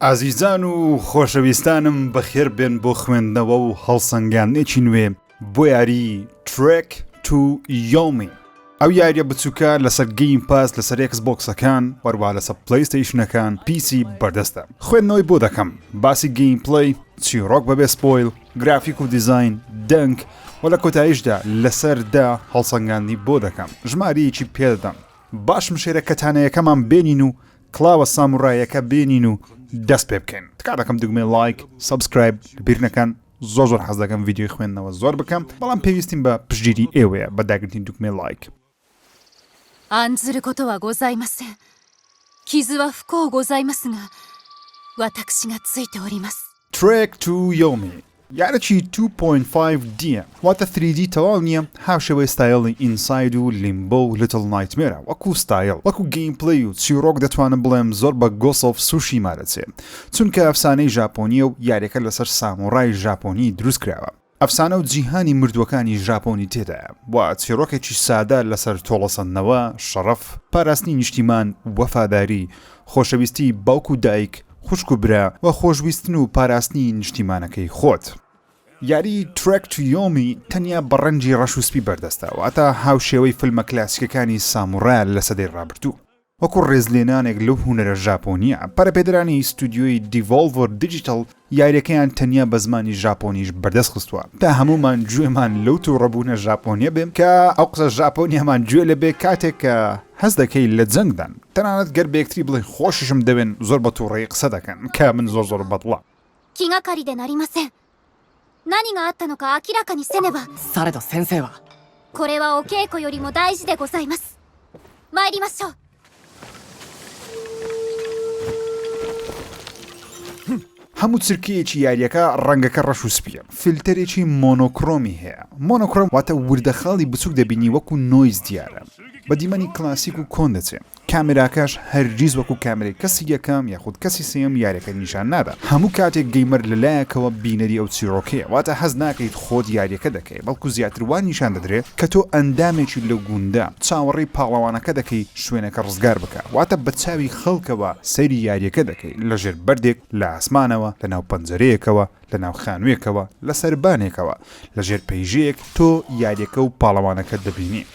ئازیزان و خۆشەویستانم بەخێر بێن بۆ خوێندنەوە و هەڵسەنگاندنێکی نوێ بۆ یاری Trek to Yomi ئەو یاریە بچووکە لەسەر Game Pass لەسەر Xbox ەکان وەروە لەسەر PlayStation ەکان PC بەردەستە خوێندنەوەی بۆ دەکەم باسی gameplay چیڕۆک بەبێ spoil گرافیک و دیزاین دەنگ و لە کۆتاییشدا لەسەر دە هەڵسەنگاندنی بۆ دەکەم ژمارەیەکی پێدەدەم با شمشێرە کەتانەیەکەمان بێنین و کڵاوە ساموڕایەکە بێنین و دەست پێ بکەین تکا دەکەم دوگمەی like subscribe لەبیر نەکەن زۆر زۆر حەز دەکەم ڤیدیۆی خوێندنەوە زۆر بکەم بەڵام پێویستیم بە پشتگیری ئێوەیە بە داگرتنی دوگمەی لایک. 案ずることはございません。傷は不幸ございますが、私がついております。 Trek to Yomi یارەکی 2.5 D واتە 3D تەواو نییە هاوشێوەی ستایڵی Inside و Limbo و Little Nightmare ە وەکو ستایڵ وەکو gameplay و چیڕۆک دەتوانم بڵێم زۆر بە Ghost of Tsushima دەچێ چونکە ئەفسانەی ژاپۆنیە و یاریەکە لەسەر ساموڕای ژاپۆنی دروست کراوە ئەفسانە و جیهانی مردووەکانی ژاپۆنی تێدایە و چیڕۆکێکی سادە لەسەر تۆڵەسەندنەوە، شەڕەف، پاراستنی نیشتیمان، وەفاداری، خۆشەویستی باوک و دایک، خوشک و برا و خۆشویستن و پاراستنی نیشتیمانەکەی خۆت. یاری Trek to Yomi تەنیا بە ڕەنگی ڕەش و سپی بەردەستە، واتە هاوشێوەی فیلمە کلاسیکەکانی ساموڕا لە سەدەی ڕابردوو. وەکو ڕێزلێنانێک لەو هونەرە ژاپۆنییە، پەرەپێدەرانی ستودیۆی Devolver Digital یارییەکەیان تەنیا بە زمانی ژاپۆنیش بەردەست خستووە تا هەموومان گوێمان لەو تووڕەبوونە ژاپۆنییە بێ کە ئەو قسە ژاپۆنییەمان گوێ لێ بێ کاتێک کە هەست دەکەی لە جەنگدان تەنانەت گەر بە یەکتری بڵێن خۆشیشم دەوێن زۆر بە تووڕەیی قسە دەکەن کە من زۆر زۆر بەدڵە. 気がかりでなりません。何があったのか明らかにせねば。されど先生は。これはお稽古よりも大事でございます。参りましょう。هەموو چرکەیەکی یاریەکە ڕەنگەکە ڕەش و سپیە فلتەرێکی monochrome ی هەیە monochrome واتە وردە خاڵی بچوک دەبینی وەکو noise دیارە بە دیمەنی کلاسیک و کۆن دەچێ کامێراکەش هەرگیز وەکو کامێرەی کەسی یەکەم یاخود کەسی سێیەم یاریەکە نیشان نادا هەموو کاتێک gamer لەلایەکەوە بینەری ئەو چیرۆکەیە واتە هەست ناکەیت خۆت یاریەکە دەکەی بەڵکو زیاتر وا نیشان دەدرێ کە تۆ ئەندامێکی لەو گوندە چاوەڕێی پاڵەوانەکە دەکەی شوێنەکە ڕزگار بکا واتە بە چاوی خەڵکەوە سەیری یاریەکە دەکەی لە ژێر بەردێک لە ئاسمانەوە لە ناو پەنجەرەیەکەوە لە ناو خانوێکەوە لە سەربانێکەوە لە ژێر پەیژەیەک تۆ یاریەکە و پاڵەوانەکەت دەبینی.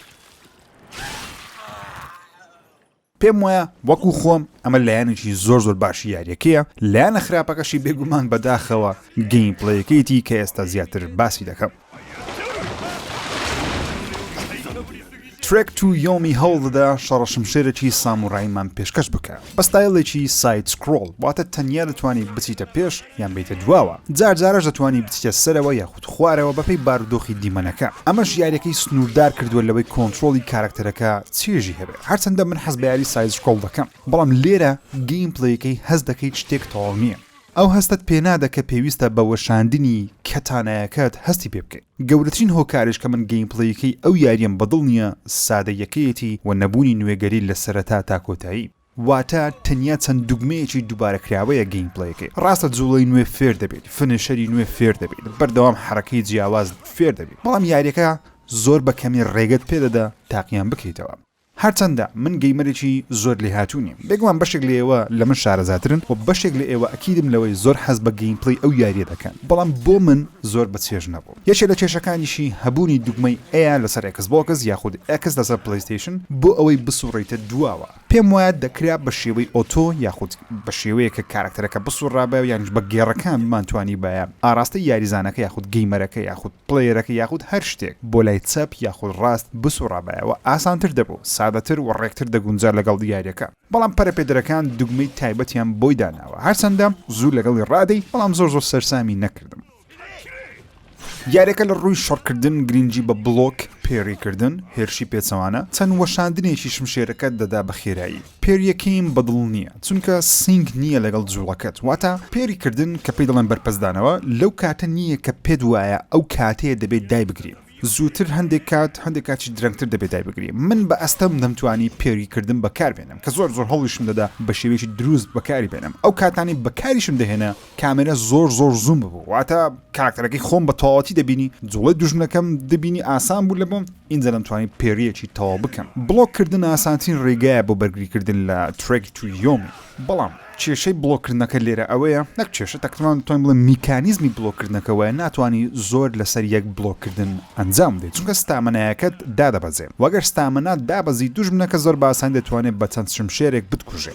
پێم وایە وەکو خۆم ئەمە لایەنێکی زۆر زۆر باشی یاریەکەیە لایەنە خراپەکەشی بێگومان بەداخەوە gameplay ەکەیتی کە ئێستا زیاتر باسی دەکەم. Trek to Yomi هەوڵدەدا شەڕە شمشێرێکی ساموڕایمان پێشکەش بکا بە ستایڵێکی side scroll واتە تەنیا دەتوانی بچیتە پێش یان بێیتە دواوە جار جارەش دەتوانی بچیتە سەرەوە یاخود خوارەوە بەپێی بارودۆخی دیمەنەکە ئەمەش یاریەکەی سنووردار کردووە لەوەی کۆنترۆڵی کارەکتەرەکە چێژی هەبێت هەرچەندە من حەز بە یاری side scroll دەکەم بەڵام لێرە gameplay ەکەی هەست دەکەیت شتێک تەواو نییە ئەو هەستەت پێنادا کە پێویستە بە وەشاندنی کەتانایەکەت هەستی پێ بکەیت گەورەترین هۆکاریش کە من gameplay ەکەی ئەو یاریەم بەدڵ نییە سادەییەکەیەتی و نەبوونی نوێگەری لە سەرەتا تا کۆتایی واتە تەنیا چەند دوگمەیەکی دووبارەکراوەیە gameplay ەکەی، ڕاستە جوڵەی نوێ فێر دەبیت، finisher ی نوێ فێر دەبیت، بەردەوام حەرەکەی جیاواز فێر دەبیت، بەڵام یاریەکە زۆر بە کەمی ڕێگەت پێدەدا تاقیان بکەیتەوە. هەرچەندە من gamer ێکی زۆر لێهاتوو نیم، بێگومان بەشێک لە ئێوە لە من شارەزاترن و بەشێک لە ئێوە ئەکیدم لەوەی زۆر حەز بە gameplay ئەو یاریە دەکەن، بەڵام بۆ من زۆر بە چێژ نەبوو. یەکێ لە کێشەکانیشی هەبوونی دوگمەی A لەسەر Xbox یاخود X لەسەر PlayStation بۆ ئەوەی بسوڕێیتە دواوە. پێم وایە دەکرا بە شێوەی auto یاخود بە شێوەیەک کە کارەکتەرەکە بسوڕابایە یانیش بە گێڕەکان بمانتوانیبایە ئاڕاستەی یاریزانەکە یاخود gamer ەکە یاخود player ەکە یاخود هەر شتێک بۆ لای چەپ یاخود ڕاست بسوڕابایەوە ئاسانتر دەبوو سادەتر و ڕێکتر دەگونجا لەگەڵ یاریەکە بەڵام پەرەپێدەرەکان دوگمەی تایبەتیان بۆی داناوە هەرچەندە زوو لەگەڵی ڕادەی بەڵام زۆر زۆر سەرسامی نەکردم. یاریەکە لە ڕووی شەڕکردن گرنگی بە block، parry کردن، هێرشی پێچەوانە، چەند وەشاندنێکی شمشێرەکەت دەدا بە خێرایی. parry ەکەیم بەدڵ نییە چونکە sync نییە لەگەڵ جوڵەکەت واتە parry کردن کە پێی دەڵێن بەرپەچدانەوە لەو کاتە نییە کە پێت وایە ئەو کاتەیە دەبێت دایبگری زووتر هەندێک کات هەندێک کاتیش درەنگتر دەبێت دایبگری من بە ئەستەم دەمتوانی parry کردن بەکاربێنم کە زۆر زۆر هەوڵیشم دەدا بە شێوەیەکی دروست بەکاری بێنم ئەو کاتانەی بەکاریشم دەهێنا کامێرا زۆر زۆر zoom ببوو واتە کاراکتەرەکەی خۆم بە تەواوەتی دەبینی جوڵەی دوژمنەکەم دەبینی ئاسان بوو لە بۆم ئینجا دەمتوانی parry یەکی تەواو بکەم بڵۆک کردن ئاسانترین ڕێگایە بۆ بەرگریکردن لە Trek to Yomi بەڵام. کێشەی بڵۆککردنەکە لێرە ئەوەیە، نەک کێشە، تەقریبان دەتوانین بڵێین میکانیزمی بڵۆککردنەکە وایە ناتوانی زۆر لەسەر یەک بڵۆککردن ئەنجام بدەیت چونکە stamina یەکەت دادەبەزێ وە گەر stamina ت دابەزی دوژمنەکە زۆر بە ئاسانی دەتوانێت بە چەند شمشێرێک بتکوژێ.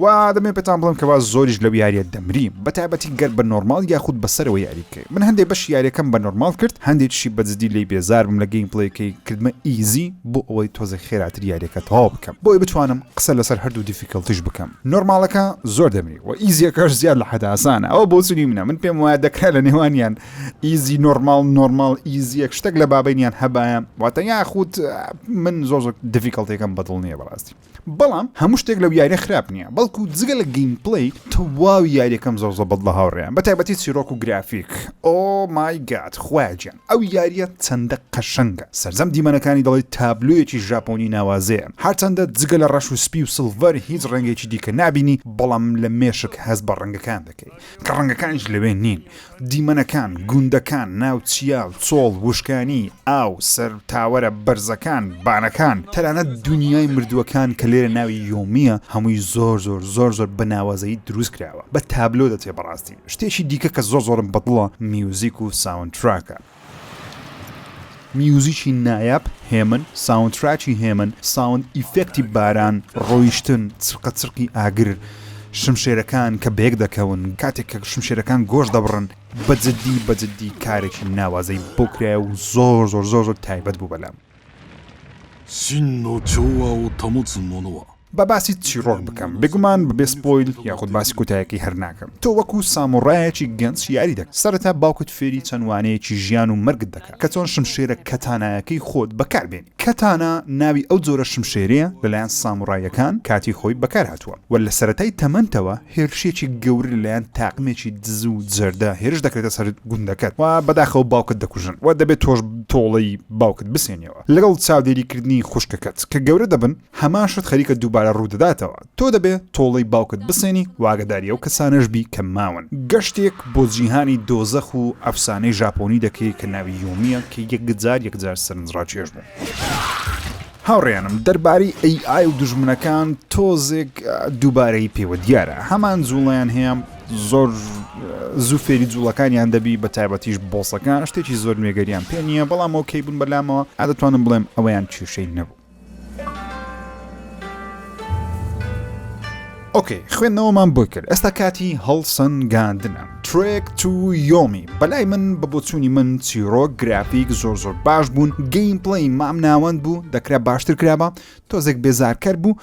وە دەمەوێت پێتان بڵێم کەوا زۆریش لەو یاریە دەمری بەتایبەتی گەر بە normal یاخود بە سەرەوە یاری بکەی من هەندێ بەشی یاریەکەم بە normal کرد هەندێکیشی بە جدی لێی بێزار بووم لە gameplay ەکەی کردمە easy بۆ ئەوەی تۆزێک خێراتر یاریەکە تەواو بکەم بۆی بتوانم قسە لەسەر هەردوو difficulty ش بکەم normal ەکە زۆر دەمری وە easy یەکەش زیاد لە حەد ئاسانە ئەوە بۆچونی منە من پێم وایە دەکرا لە نێوانیان easy normal normal easy یەک شتێک لە بابینیان هەبایە واتە یاخود من زۆر زۆر difficulty ەکەم بەدڵ نییە بەڕاستی بەڵام هەموو شتێک لەو یاریە خراپ نییە بەڵکو جگە لە gameplay تەواوی یاریەکەم زۆر زۆر بەدڵە هاوڕێیان بە تایبەتی چیرۆک و گرافیک oh my god خوایە گیان ئەو یاریە چەندە قەشەنگە سەرجەم دیمەنەکانی دەڵێی تابلۆیەکی ژاپۆنی ناوازەیە هەرچەندە جگە لە ڕەش و سپی و silver هیچ ڕەنگێکی دیکە نابینی بەڵام لە مێشک هەست بە ڕەنگەکان دەکەی کە ڕەنگەکانیش لەوێ نین دیمەنەکان، گوندەکان، ناو چیا، چۆڵ، وشکانی، ئاو، سەر تاوەرە بەرزەکان، بانەکان، تەنانەت دونیای مردووەکان کە لێرە ناوی یۆمییە هەمووی زۆر زۆر زۆر زۆر بە ناوازەیی دروست کراوە، بە تابلۆ دەچێ بەڕاستی. شتێکی دیکە کە زۆر زۆرم بەدڵە میوزیک و soundtrack ە. میوزیکی نایاب هێمن، soundtrack ی هێمن، sound effect ی باران، ڕۆیشتن، چرقە چرقی ئاگر، شمشێرەکان کە بەیەک دەکەون، کاتێک کە شمشێرەکان گۆشت دەبڕن، بە جدی بە جدی کارێکی ناوازەی بۆ کرایە و زۆر زۆر زۆر زۆر تایبەت بوو بەلام. با باسی چیڕۆک بکەم، بێگومان بەبێ spoil یاخود باسی کۆتایەکەی هەر ناکەم. تۆ وەکو ساموڕایەکی گەنج یاری دەکەیت. سەرەتا باوکت فێری چەند وانەیەکی ژیان و مەرگت دەکات کە چۆن شمشێرە کەتانایەکەی خۆت بەکار بێنی. کەتانا ناوی ئەو جۆرە شمشێرەیە لەلایەن ساموڕایەکان کاتی خۆی بەکار هاتووە و لە سەرەتای تەمەنتەوە هێرشێکی گەورە لەلایەن تاقمێکی دز و جەردە هێرش دەکرێتە سەر گوندەکەت و بەداخەوە باوکت دەکوژن و دەبێت تۆش تۆڵەی باوکت بسێنیەوە لەگەڵ چاودێریکردنی خوشکەکەت کە گەورە دەبن. هەمان شت خەریکە دووبارە ڕوودەداتەوە، تۆ دەبێ تۆڵەی باوکت بسێنی و ئاگەداری ئەو کەسانەش بی کە ماون. گەشتێک بۆ جیهانی دۆزەخ و ئەفسانەی ژاپۆنی دەکەی کە ناوی یۆمییە کە یەکجار یەکجار سەرنجڕاکێش بوو. هاوڕێیانم دەربارەی AI و دوژمنەکان تۆزێک دووبارەیی پێوە دیارە، هەمان جوڵەیان هەیە، زۆر زوو فێری جوڵەکانیان دەبی بە تایبەتیش بۆسەکان، شتێکی زۆر نوێگەریان پێ نییە، بەڵام okay بوون بەلامەوە، دەتوانم بڵێم ئەوەیان کێشەی نەبوو. okay خوێندنەوەمان بۆ کرد ئێستا کاتی هەڵسەنگاندنە Trek to Yomi بەلای من بە بۆچوونی من چیرۆک گرافیک زۆر زۆر باش بوون gameplay مام ناوەند بوو دەکرا باشتر کرابا تۆزێک بێزارکەر بوو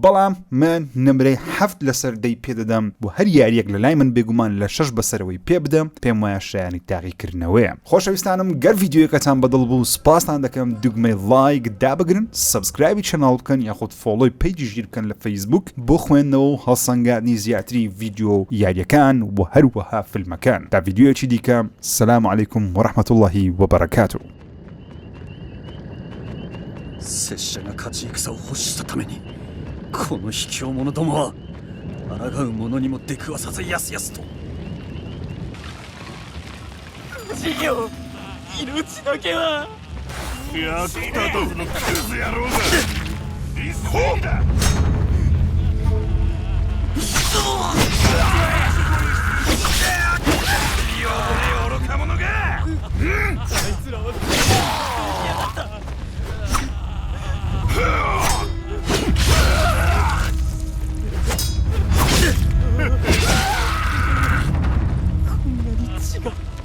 بەڵام من نمرەی حەفت لەسەر دەی پێدەدەم و هەر یاریەک لەلای من بێگومان لە شەش بەسەرەوەی پێ بدەم پێم وایە شایانی تاقیکردنەوەیە خۆشەویستانم گەر ڤیدیۆیەکەتان بەدڵ بوو سپاستان دەکەم دوگمەی ڵایک دابگرن subscribe ی channel بکەن یاخود follow ی page ی ژیر بکەن لە فەیسبوک بۆ خوێندنەوە و هەڵسەنگاندنی زیاتری ڤیدیۆ و یاریەکان و هەروەها فیلمەکان تا ڤیدیۆیەکی دیکە سلام علیکم و رحمە اللە و بەرەکاتو. 拙者が勝ち戦を欲したためにこの卑怯者どもは抗う者にも出くわさずやすやすと 事業命だけは役立たずのクズ野郎がこうだ愚か者があいつらはやがったこんなに血が。